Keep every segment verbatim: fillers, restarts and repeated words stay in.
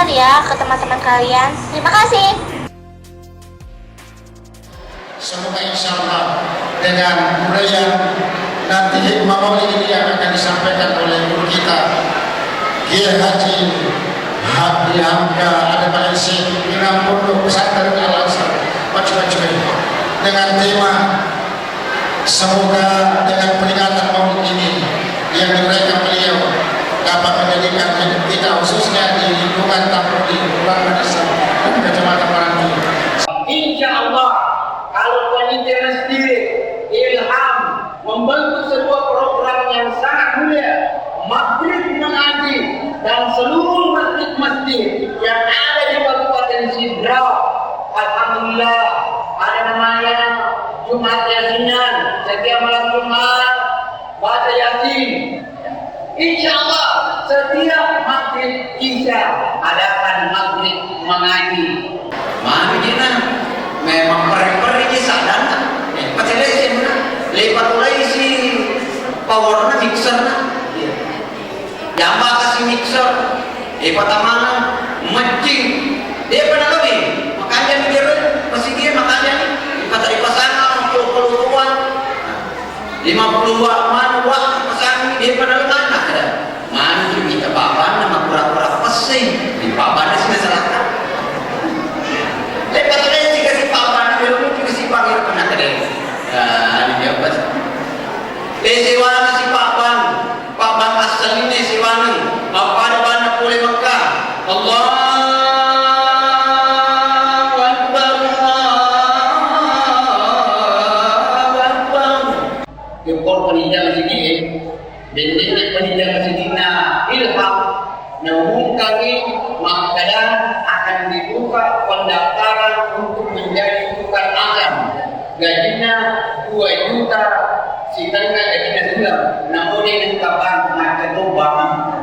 ya ke teman-teman kalian. Terima kasih. Semoga insya Allah dengan uraian nanti hikmah maulid ini yang akan disampaikan oleh guru kita, Kiai Haji Habri Hamka Adam Al Syekh, Imam Pondok Pesantren Al Azhar, Pacuacuai. Dengan tema, semoga dengan peringatan maulid ini yang diuraikan beliau dapat menjadikan hidup kita, khususnya di lingkungan Tampudi, Kelurahan Desa, dan Kecamatan Maranti. Insya Allah, kalau panitia masjid Ilham membentuk sebuah program yang sangat mulia, Maghrib Mengaji, dan seluruh masjid-masjid yang ada di Kabupaten Sidrap, alhamdulillah, ada namanya Jumat Yasinan, setiap malam Jumat baca Yasin. Insya Allah, setiap maghrib isya adakan maghrib mengaji. Manu jena, memang perri-perri ji sadana. Eh, pasti lesenna. Lepa tulai si powerna, mixerna. Iya. Jamba kasi mixer. Eh, patamana, mejjing. Dia pernah lebih. Makanya mikir, masih dia makanya. Patari pasangan, waktu keluar. Lima puluh watt manu watt pasang, dia pada mana ada? Manu kita papanna makura-kura pessing, di papanna sih masyarakat. Lepas itu juga si papanna, belum juga si panggil pernah ada. Ah, ini dia pas. Eh, sewana si papan, papan asal ini sewana. Apa ada bana pole Mekah? Allahu Akbar, Allahu Akbar. Jempol panitia masjid, bendengnya panitia masjidna Ilham, naumumkangi makkada akan dibuka pendaftaran untuk menjadi tukang azan. Gajinna dua juta sitengnga gajinna sulang, namuni engka bang makkatobang.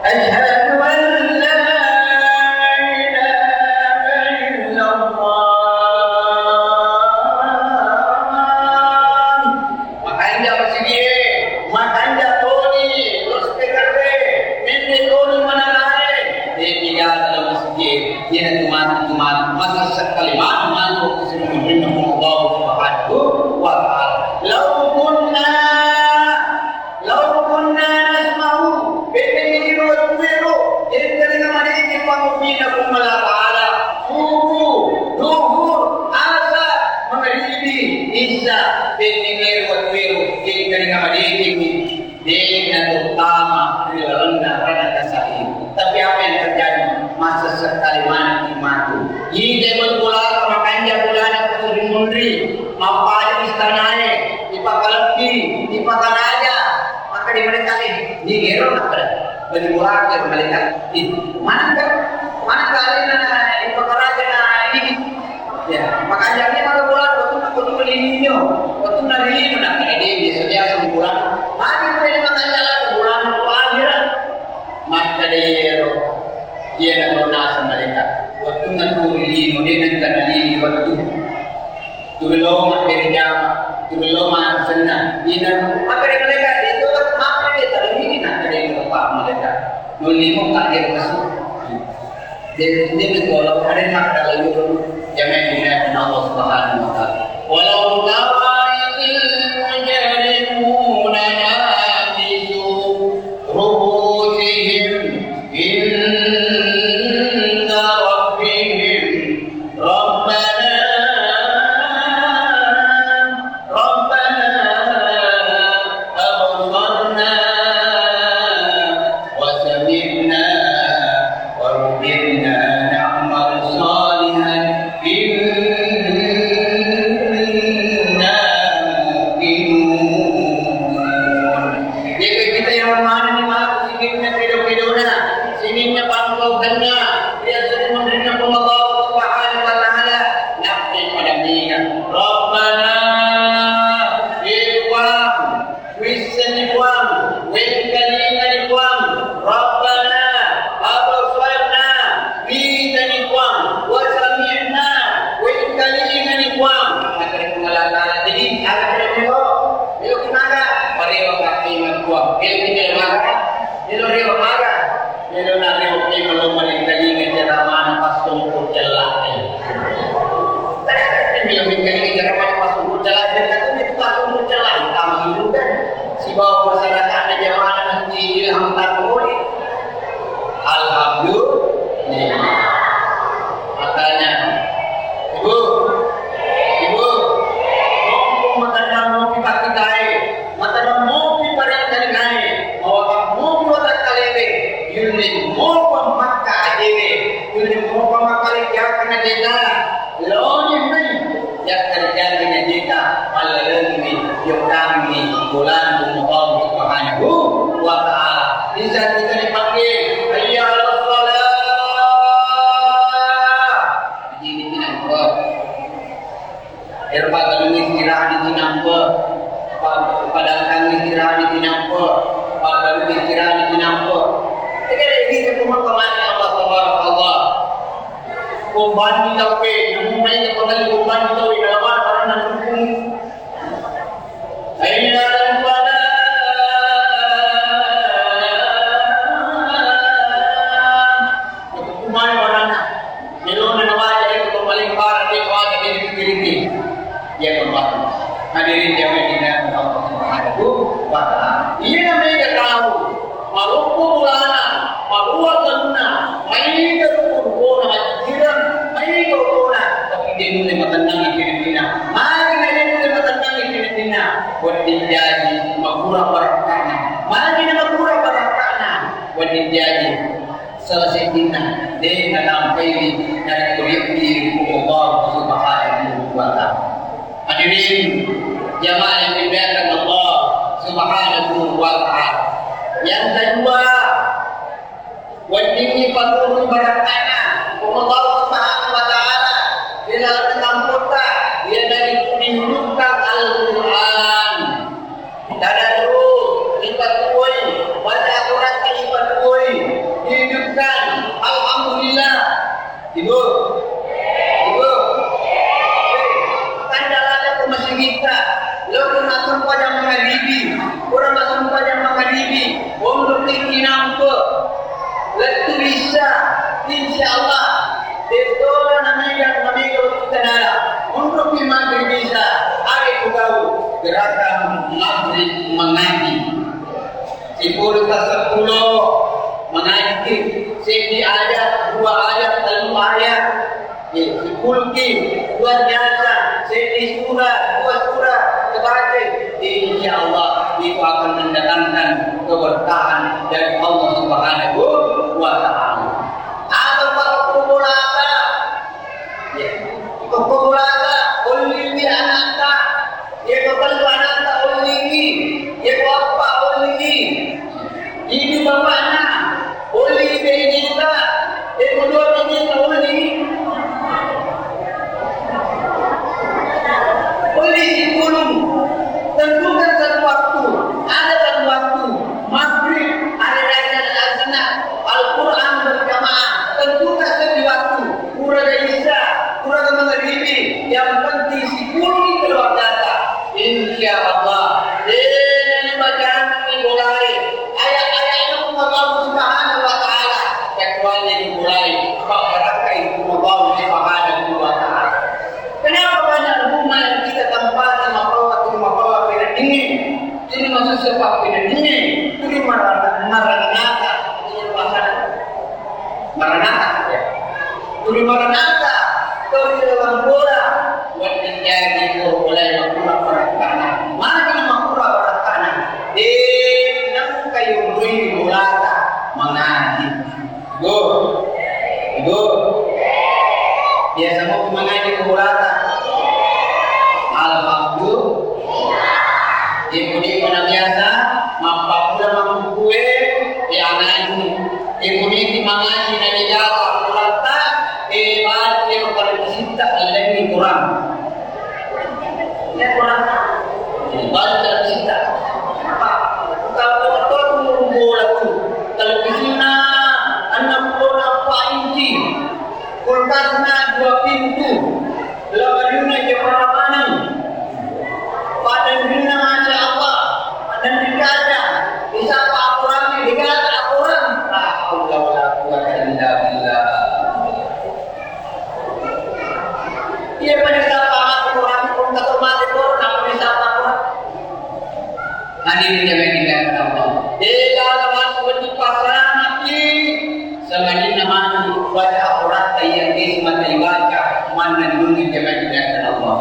أشهد أن لا إله إلا الله. Makanja masigie, makanja toni loudspeaker-e, menne toni manarae, de' digaga masigi, iyanatu matu, matu, matu sekali matu, matu, Allah Subhanahu wa Ta'ala. Lau kunna Lau kunna nasma'u, bennengngi ro wettuero, engkalinga madeceng pangobbina Puang Allah Ta'ala, subuh, duhur, asar, magaribi, isya, bennengngi ro wettuero, engkalinga madecengngi, de' natama ri lalenna ranaka sa'i. Tapi apa yang terjadi? Masessek kali maneng matu. Ite boli bolata makanja bolana ko suri munri, mappaja istanae, ipakalebbi, ipakaraja, makkeda malaikat, eh, nigero makkeda. Boli bolata malaikat, eh, manengka, manengka alena ipakaraja na ini. Ya, makanja ni maka bolana, wettunna ko tu lino, wettunna ri lino, na, eh, dia biasa-biasa bolana. Magi boleh makanja lagi bolana ko akhirat. Makkeda iyaro, iyanaro naseng malaika, wettunna tuli lino, de' nengka nalili wettu. Tuli lao mabbere jama, tuli lao masenna. Ina makkeda malaika, de' to, makkeda de' talilini, nakkeda iyaro malaika, nolli mo ka dia masuk. De', de' nengka lao, ada makkeda lao, jamaah dimuliakan Allah Subhanahu wa Ta'ala. Walau tara idil mujrimuna nakisu رؤوسهم عند ربهم ربنا ربنا أبصرنا وسمعنا فارجعنا نعمل صالحا إنا Kalau malingkalinga ceramana passongko cella'e. Kalau malingkalinga ceramana passongko cella'e, dan katanya itu passongko cella'e, tama suruga. Sibawa masyarakat jamaah nanti ilham takoli. Alhamdulillah. Makanya, Ibu, Ibu, mumpung matanna mopi pakkitae, matanna mopi parenkalingae, mawakang mopi watakkalewe, yulle mopa makka ajewe, yulle mopa makkalejjaki najeta, loni meni yakkalejjaki najeta, mallalengiwi, yokkawiwi, bolanna Puang Allah Subhanahu wa Ta'ala. Bisa kita dipanggil, "Hayya 'alas shalah." Jadi, tidak kuat. Ero paggalung istirahat di tinampe, pa-, padangkang istirahat di tinampe, paggalung istirahat di tinampe. Jadi, itu cuma kemana Allah, tabarakallah. Kombani tauwe, namu maega pagalli kombani tauwe, dalam mana barang nang dukung. Hayya 'alal falah. Nakukumai barana. Melona nawaja itu paling parah, dia nawaja dia dipikir ini. Dia kembali. Hadirin yang dimuliakan Allah Subhanahu wa Ta'ala. Iya namanya tahu. Maloppo bolana, maruwa galunna, maega ruko-rukona, majjirang, maega otona, tapi de nulle matennangi pinenninna. Magi na de nulle matennangi pinenninna? Wedding jaji makurang barakka'na. Magi na makurang barakka'na? Wedding jaji salah seddinna de nalampaiwi narekko rieppi ri Puang Allah Subhanahu wa Ta'ala. Hadirin jamaah yang dimuliakan Allah Subhanahu wa Ta'ala. Yang kedua, weddingngi paturung barakka'na Allah Subhanahu wa Ta'ala ri laleng kamputta, iyanaritu dihidupkan Al-Quran. Tada terus, lipatuwoi, baca Al-Quran lipatuwoi, dihidupkan. Alhamdulillah. Ibu, Ibu, kan dalam aku masih minta, lo pernah sempajang mangaribi, pernah sempajang mangaribi, untuk tinggi nampak, lettu bisa, insya Allah, betul namanya, namanya waktu kenal, untuk di maghrib bisa, hari pegawai, gerakan maghrib mengaji. Sipulung taseppulo mangaji, seddi ayat, dua ayat, tellu ayat. Eh, sipulung ki, luar biasa, seddi surah, dua surah, kebaca. Insya Allah, itu akan mendatangkan keberkahan dari Allah Subhanahu wa Ta'ala. Apa Pak Kukulata? Ya, Kukulata, olli anatta. Yeko tellu anatta ollingi, yeko eppa ollingi. Ibu bapakna olli beneta, yeko dua beneta olli. Olli sipulung. Tentukan satu waktu, ada satu waktu, maghrib, hari raya Al-Adha, Al-Quran berjamaah, tentukan satu waktu. Puraga Isya, puraga Mangaribi, yang penting sipulungi keluargata. Insya Allah, de nani bacangengngi bolai ayat-ayatna Puang Allah Subhanahu wa Ta'ala, kecuali bolai pabbarakkai Puang Allah Subhanahu wa Ta'ala. Kenapa banyak rumah yang kita tempati mapella, tuli mapella peneddingnge, tuli masussa pappeneddingnge, tuli marana-, maranata, tuli pasang Maranatha, ya. Tuli Maranatha, tuli ri laleng bola, wedding jaji ko bolai makurang barakka'na. Magi na makurang barakka'na? De nengka yonroi bolata mangaji. Ibu, Ibu, biasa mo mangaji ko bolata? Alhamdulillah. Ibu di mana biasa, mappammula makkukue, ya ngaji. Ibu niti mangaji nani jawa Qur'anta, eh, bali ero televisitta allengngi Qur'an. Ya Qur'an. Eh, bali televisitta. Apa? Kalau betul bola tu, televisinna enam puluh empat inci, kulkasna dua pintu, lamarina jepara maneng. Padanrina, Masya Allah, padanri kaca, disappa aporangnge, degaga aporang. La haula wala quwwata illa Iya, pada siapa mati orang pun tak mati orang, apa bisa apa orang? Hadirin yang dimuliakan Allah. Dela lawan wajib pasrah mati. Sangajinna mani baca Al-Quran, tayang desi mata ibaca, manna nungi jamaah dimuliakan Allah.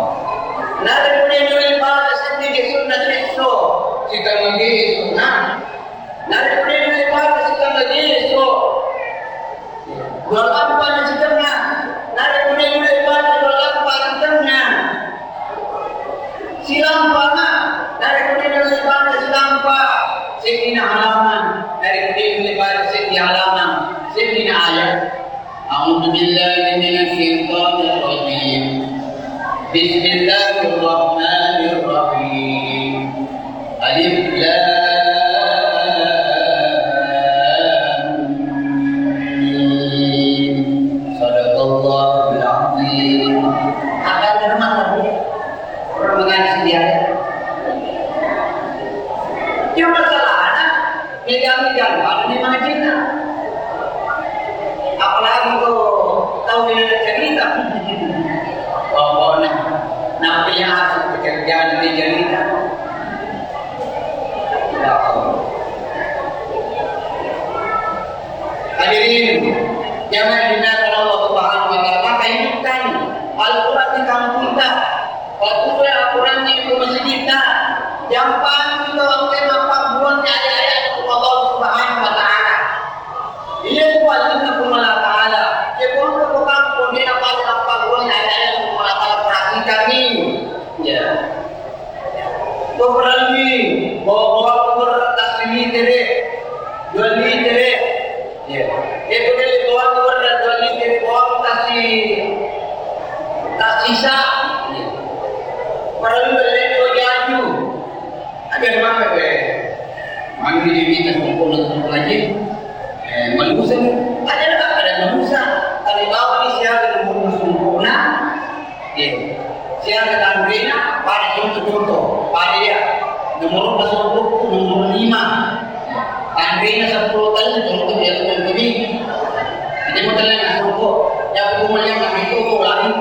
Narekko de nulle baca seddi, de sunna siesso, sitengnga de sunna. Narekko de nulle baca sitengnga de esso, dua lampa na sitengnga. Narekko de nulle baca dua lampa sitengnga. Silampana, narekko de nulle baca silampa, seddina halaman, narekko de nulle baca seddi halaman, seddina ayat. A'udzu billahi minasy syaithanir rajim. Bismillahirrahmanirrahim. Alif Lam Mim. Sadaqallahul Azim. Akan hormat, Bu. Orang mengaji dia. Cuma salahnya, megang-megang, ada di mana cinta. Apalagi kau tahu ini ada cerita. Pokoknya, namanya asal pekerjaan di cerita. Ya Allah. Hadirin, jamaah dimuliakan Allah Subhanahu wa Ta'ala, maka hidupkan Al-Quran di kampungta, baca Al-Quran di masjidta, jampangi kita waktu mappabuang ayat-ayat Allah Subhanahu wa Ta'ala. Iya, itu wajibnya Allah Ta'ala. Ya, bukan ke kampung, dia apa apa buang ayat-ayat Allah Ta'ala, perhatikan nih. Ya. Ko berarti bawa-bawa ko berarti tas liter, dua liter. Ya. Itu dia bawa ko berarti dua liter, bawa tas, tas sisa. Ya. Perlu beli dua jaju. Ada mana be? Manggi di kita kumpul, kumpul aja. Eh, manusa, ada, ada manusa. Kalau bawa di siaga kumpul, kumpul, nah. Iya. Siaga tanrena, pada contoh-contoh, pada ya, nomor sepuluh, nomor lima. Tanrena sepuluh kali, contoh dia, contoh ini. Jadi, mau telan, contoh, ya, aku mau lihat, nah, itu, aku lari.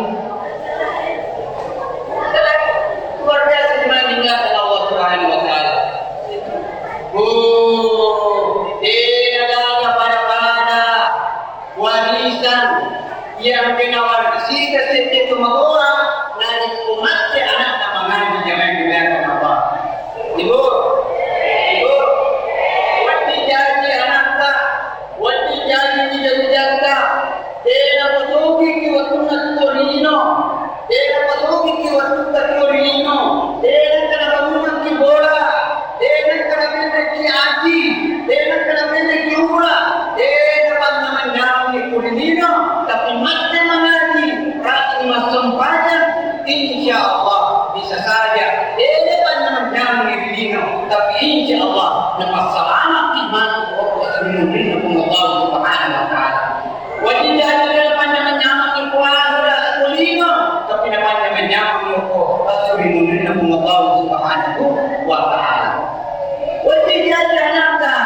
Luar biasa, gimana dimuliakan Allah Subhanahu wa Ta'ala. Oh, tidak ada pada-pada. Warisan yang kena warisita seddi tu matoa, narekko matti anakna mangaji, jamaah dimuliakan Allah. Ibu, ibu, wedding jaji anakta, wedding jaji wija-wijatta, tena pasogiki wettunna tuo ri lino. Tena pasogiki wettu tatuo ri lino, tena engka nabangunganki bola, tena engka napenrekki aji, tena engka napenrekki umrah, tena pannameng-nyamengi ko ri lino, tapi matti mangaji, rajin massempajang, insya Allah bisa saja tena pannameng-nyamengi ri lino, tapi insya Allah napassalamaki matu okko ri munrinna Puang Allah Subhanahu wa Ta'ala. Wajib jaji napanyameng-nyamengi ko ahera ko lino, tapi napanyameng-nyamengi ko asuri munrinna Puang Allah Subhanahu wa Ta'ala. Wajib jaji anakta,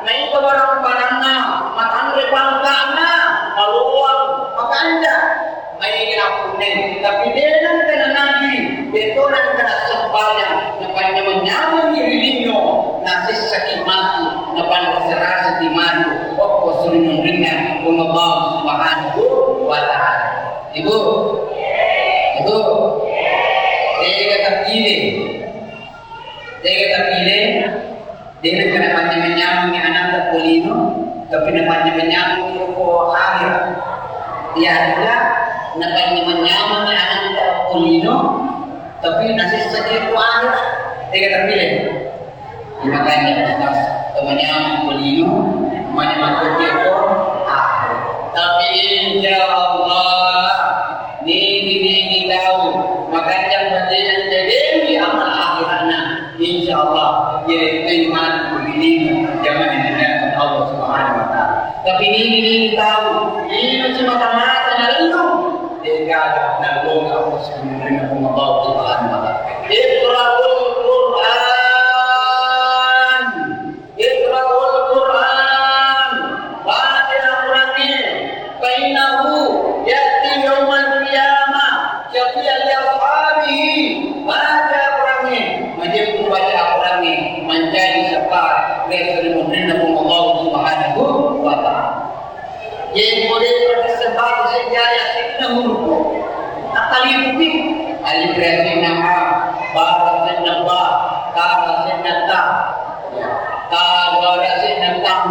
naita barang-baranna, matanre pangka'na, maloang, makanja, maega nappunnai, tapi de nengka nangaji, de to nengka nassempajang, napanyameng-nyamengi ri lino, nasessaki matu, napanrasa-rasaki matu, okko asuri munrinna Puang Allah Subhanahu wa Ta'ala. Ibu? Ibu? Tega tappile? Tega tappile? De nengka napanyameng-nyamengi anakta ko lino, tapi napanyameng-nyamengi ko ahera. Iya, napanyameng-nyamengi anakta ko lino, tapi nasessaki ko ahera. Tega tappile? Makanya, Ustaz, manyameng ko lino, manyameng ko ahera. Tapi insya Allah, nigi-nigi tau makanja matenang jadewi amal akhirana, insya Allah, jadi mati ko lino, jamaah dimuliakan Allah Subhanahu wa Ta'ala. Tapi nigi-nigi tau, lino simata-mata nalellung, degaga nalellung Allah Subhanahu wa Ta'ala. Iqra'ul Qur'an. Iqra'ul Qur'an. Baca Al-Qur'an. Ye kode pada sebab sejaya sehingga huruf. Apa liputi? Alif rasenna A, ba rasenna ba, ta rasenna ta. Ya. Ta dua rasenna tang,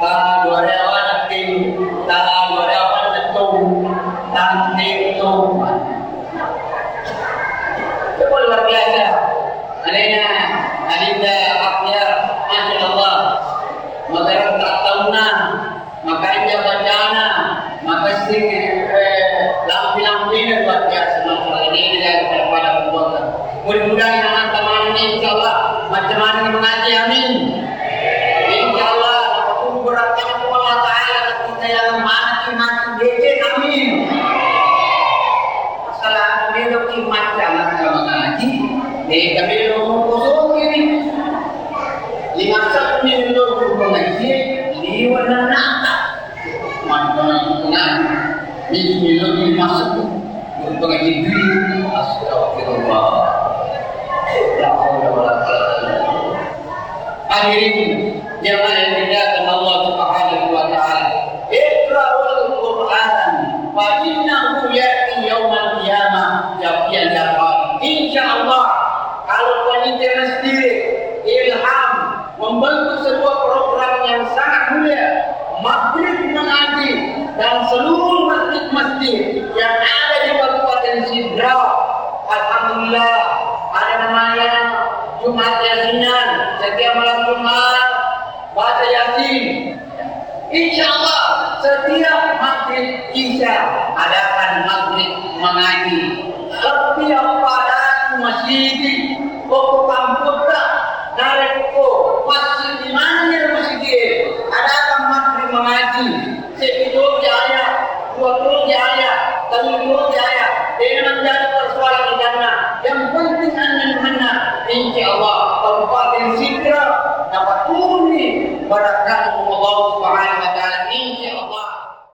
ta dua rawana ting, ta dua rawana tong, tang ting tong. Itu luar biasa. Alena, Adinda, Akhya, Masya Allah. Magarang tak tauna. Makanja bacana, makessing, eh, lampi-lampina luar biasa, masalah ini dari pada pembuatan. Mudah-mudahan anak teman ini, insya Allah, macam mana mengaji, amin. Insya Allah, aku berat Allah Ta'ala, kita yang mati, mati, amin. Masalah ini, kita mengaji, kita belum kosong ini. Lima satu ini, lo, mengaji, liwat nata. Mani pengaji-pengaji. Bismillah, ini masuk. Pengaji dulu. Astagfirullah. La haula wala quwwata illa billah. Hadirin jamaah yang dimuliakan Allah Subhanahu wa Ta'ala. Iqra'ul Qur'an, fa innahu ya'ti yaumal qiyamah syafi'an li ashabi. Insya Allah, kalau panitia masjid Ilham membentuk sebuah program yang sangat mulia, Maghrib Mengaji, dan seluruh masjid-masjid yang ada di Kabupaten Sidrap. Alhamdulillah, ada namanya Jumat Yasinan setiap malam Jumat, baca Yasin. Insya Allah, setiap maghrib isya adakan Maghrib Mengaji. Setiap pada masjid, pokok kamputta, narekko masjid di mana masjid, adakan Maghrib Mengaji. Seddi toja aya, dua toja aya, tellu toja aya, de' menjadi persoalan di sana. Yang